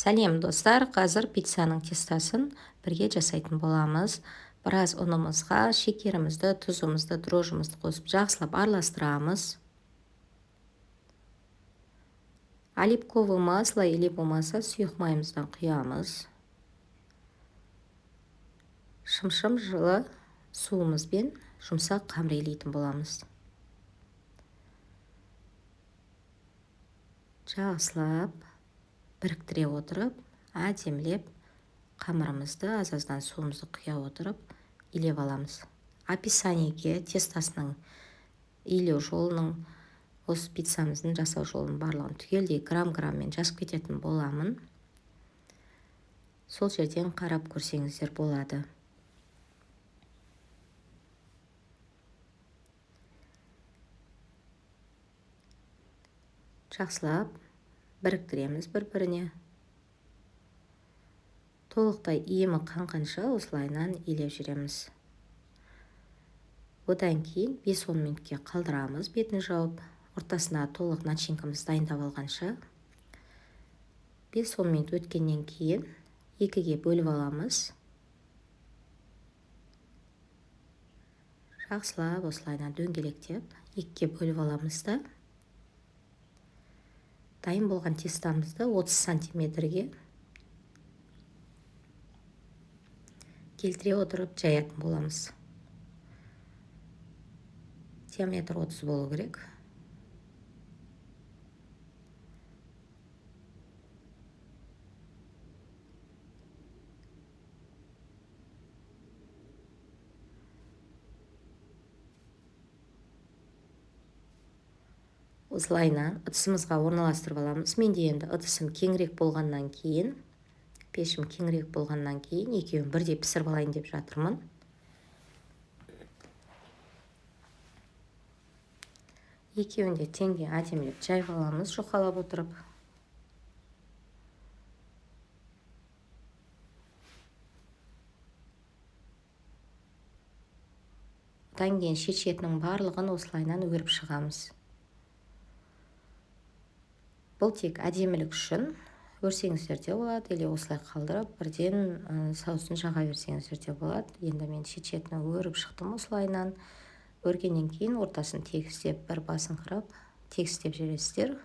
Сәлем, достар! Қазір пиццаның тестосын бірге жасайтын боламыз. Біраз ұнымызға шекерімізді, тұзымызды, дрожжымызды қосып, жақсылап араластырамыз. Оливковый масло или болмаса сұйық майымыздан құямыз. Шым-шым жылы суымызбен жұмсақ қамыр илейтін боламыз. Жақсылап біріктіре отырып, әдемілеп қамырымызды аз-аздан суымызды құя отырып илеп аламыз. Описаниеге тестосының илеу жолының, осы пиццамыздың жасау жолының барлығын түгелдей грамм-грамммен жазып кететін боламын. Сол жерден қарап көрсеңіздер болады. Жақсылап біріктіреміз бір-біріне. Толықтай иімі қанғанша осылайынан илеп жүреміз. Одан кейін 5-10 минутке қалдырамыз бетін жауып, ортасына толық начинкамызды дайындап алғанша. 5-10 минут өткеннен кейін екіге бөліп аламыз. Жақсылап осылайынан дөңгелектеп екіге бөліп аламыз да, дайын болған тестамызды 30 сантиметрге келтіре отырып жаятын боламыз. Диаметр 30 болу керек. Осылайынан ыдысымызға орналастырып аламыз. Менде енді ыдысым кеңірек болғаннан кейін, пешім кеңірек болғаннан кейін екеуін бірдей пісіріп алайын деп жатырмын. Екеуін де теңге әдемілеп жайып аламыз, жұқалап отырып. Одан кейін шет-шетінің барлығын осылайынан өріп шығамыз. Бұл тек әдемілік үшін өрсеңіздер де болады, или осылай қалдырып бірден соусын жаға берсеңіздер де болады. Енді мен шет-шетін өріп шықтым осылайынан. Өргеннен кейін ортасын тегістеп, бір басыңқырап тегістеп жібересіздер.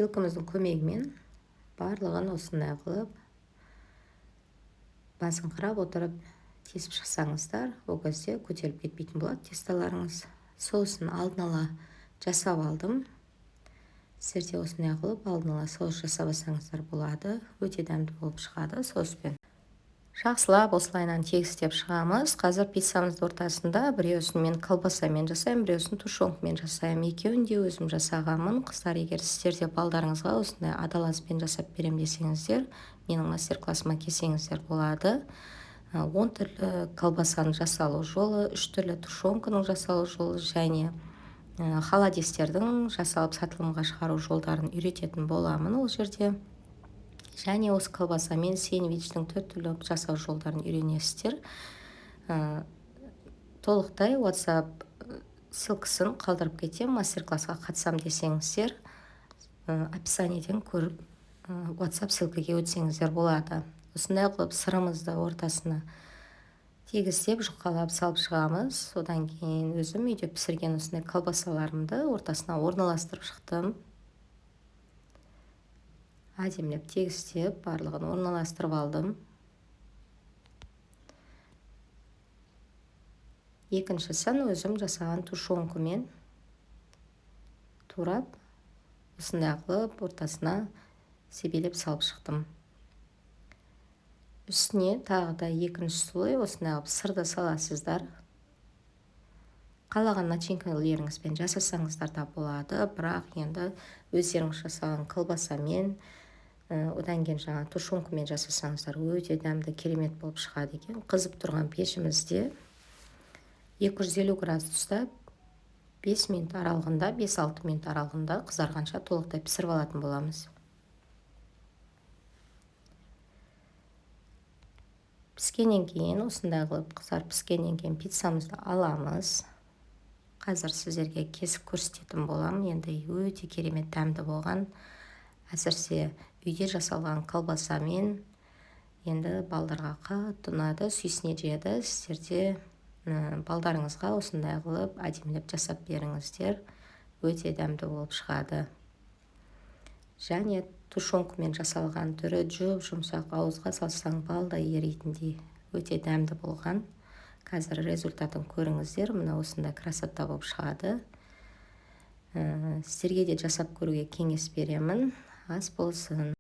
Вилкамыздың көмегімен барлығын осындай қылып басыңқырап отырып тесіп шықсаңыздар, ол кезде көтеріліп кетпейтін болады тестоларыңыз. Соусын алдын ала жасап алдым. Сіздер де осындай қылып алдын ала соус жасап алсаңыздар болады. Өте дәмді болып шығады соуспен. Жақсылап осылайынан тегістеп шығамыз. Қазір пиццамыздың ортасында біреусін мен колбасамен жасаймын, біреусін тушенкамен жасаймын. Екеуін де өзім жасағанмын. Қыздар, егер сіздер де балдарыңызға осындай адал аспен жасап берем десеңіздер, менің мастер-классыма келсеңіздер болады. 10 түрлі колбасаның жасалу жолы, 3 түрлі тушенканың жасалу жолы және холодестердің жасалып сатылымға шығару жолдарын үйрететін боламын ол жерде. Және осы колбаса мен сэндвичтің 4 түрлі жасау жолдарын үйренесіздер. Толықтай WhatsApp ссылкасын қалдырып кетемін. Мастер-классқа қатысам десеңіздер, описаниеден көріп, WhatsApp ссылкаға өтсеңіздер болады. Осындай қылып сырымызды ортасына тегістеп, жұқалап салып шығамыз. Содан кейін өзім үйде пісірген осындай колбасаларымды ортасына орналастырып шықтым. Әдемілеп тегістеп, барлығын орналастырып алдым. Екіншісін өзім жасаған тушенкамен турап, осындай қылып ортасына себелеп салып шықтым. Үстіне тағы да екінші слой осындай қылып сырды саласыздар. Қалаған начинкалеріңізбен жасасаңыздар да болады, бірақ енді өздеріңіз жасаған колбасамен, одан кейін жаңа тушенкамен жасасаңыздар өте дәмді, керемет болып шығады екен. Қызып тұрған пешімізде 250 градуста 5 минут аралығында, 5-6 минут аралығында қызарғанша толықтай пісіріп алатын боламыз. Піскеннен кейін, осындай қылып қызарып піскеннен кейін, пиццамызды аламыз. Қазір сіздерге кесіп көрсететін боламын. Енді өте керемет дәмді болған, әсіресе үйде жасалған колбасамен. Енді балдарға қатты ұнады, сүйсіне жеді. Сіздер де балдарыңызға осындай қылып әдемілеп жасап беріңіздер, өте дәмді болып шығады. Және тушенкамен жасалған түрі жұп жұмсақ, ауызға салсаң, балдай еритіндей, өте дәмді болған. Қазір результатын көріңіздер. Мына осындай красота болып шығады. Сіздерге де жасап көруге кеңес беремін. Ас болсын!